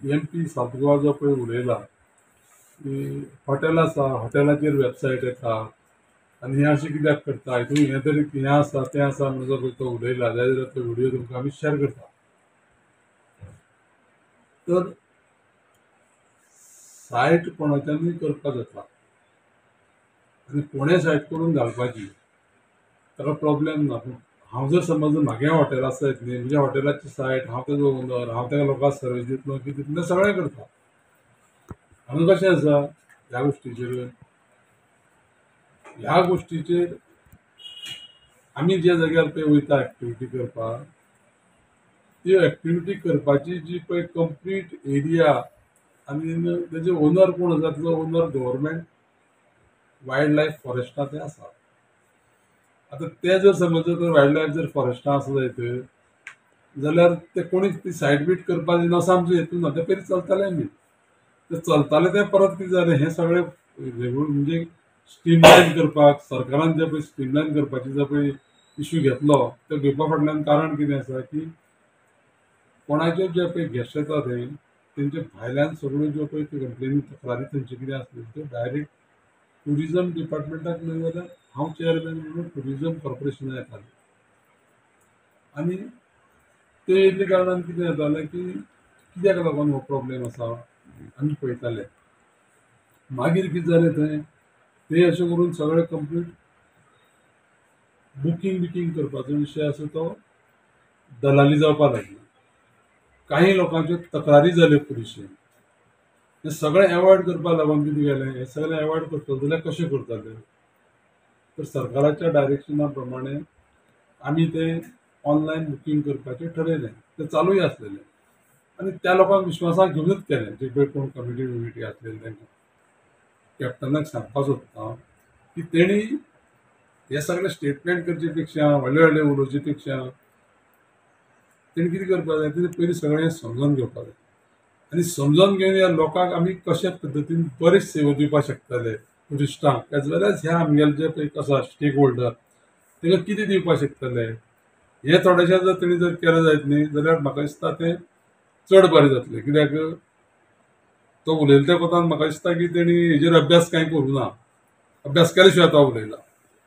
M P south Goa जो पळय उलयला की हॉटेल आसा, हॉटेलाचेर वेबसायट येता आनी हें अशें कित्याक करता, हितून हें तरी हें आसा तें आसा म्हणून जो पळय तो उलयला जाल्यार तो व्हिडियो तुमकां आमी शेअर करता. तर सायट कोणाच्यानूय करपाक जाता आनी कोणें सायट करून घालपाची ताका प्रोब्लेम ना. पूण हांव जर समज म्हागे हॉटेल आसा न्ही, म्हज्या हॉटेलाची सायट, हांव तेजो ओनर, हांव तेका लोकांक सर्वीस दितलो की तितलें सगळें करता. हांगा कशें आसा ह्या गोश्टीचेर, ह्या गोश्टीचेर आमी ज्या जाग्यार पळय वयता एक्टिविटी करपाक, ती एक्टिविटी करपाची जी पळय कंप्लीट एरिया आनी तेजे ओनर कोण आसा, तेजो ओनर गव्हर्मेंट वायल्ड लायफ फॉरेस्टां तें आसा. आतां तें जर समज जर वायल्ड लायफ जर फॉरेस्टां आसा जायत जाल्यार ते कोणी ती सायड बीट करपाक दिना असो आमचो हेतू ना. तें पयलीं चलतालें, आमी तें चलतालें, तें परत कितें जालें हें सगळें म्हणजे स्ट्रीमलायन करपाक सरकारान जें पळय स्ट्रीमलायन करपाची जो पळय इशू घेतलो तो घेवपा फाटल्यान कारण कितें आसा की कोणाच्यो जे पळय गेस्ट येता थंय तेंचे भायल्यान सगळ्यो ज्यो पळय त्यो कंप्लेनी तक्रारी थंयच्यो कितें आसल्यो त्यो डायरेक्ट ट्युरिजम डिपार्टमेंटाक न्हय जाल्यार हांव चेअरमॅन म्हणून ट्युरिजम कॉर्पोरेशनाक येतालें. आनी ते येयल्ले कारणान कितें जातालें की कित्याक लागून हो प्रोब्लेम आसा आमी पळयताले. मागीर कितें जालें थंय ते अशें करून सगळें कंप्लीट बुकींग बिकींग करपाचो विशय आसा तो दलाली जावपाक लागली. काही लोकांच्यो तक्रारी जाल्यो पुलिशेन. हें सगळें एवॉयड करपाक लागून कितें केलें, हें सगळें एवॉयड करतले जाल्यार कशें करतले तर सरकाराच्या डायरेक्शना प्रमाणे आमी तें ऑनलायन बुकींग करपाचें ठरयलें. तें चालूय आसलेलें आनी त्या लोकांक विश्वासाक घेवनूच केलें. जे पळय कोण कमिटी बिमिटी आसलेली तांकां कॅप्टनाक सांगपाक सोदता की तेणी हे सगळे स्टेटमेंट करचे पेक्षा, व्हडले व्हडले उलोवचे पेक्षा तेणी कितें करपाक जाय, तेणी पयलीं सगळें समजून घेवपाक जाय आनी समजून घेवन ह्या लोकांक आमी कशे पद्दतीन बरी सेवा दिवपाक शकतले ट्युरिस्टांक एज वेल एज ह्या आमगेले जे पळय आसा स्टेक होल्डर तांकां कितें दिवपाक शकतले हें थोडेशें जर तेणी जर केलें जायत न्ही जाल्यार म्हाका दिसता तें चड बरें जातलें. कित्याक तो उलयता त्या कोतान म्हाका दिसता की तेणी हेजेर अभ्यास कांय करूं ना, अभ्यास केल्या शिवाय तो उलयला.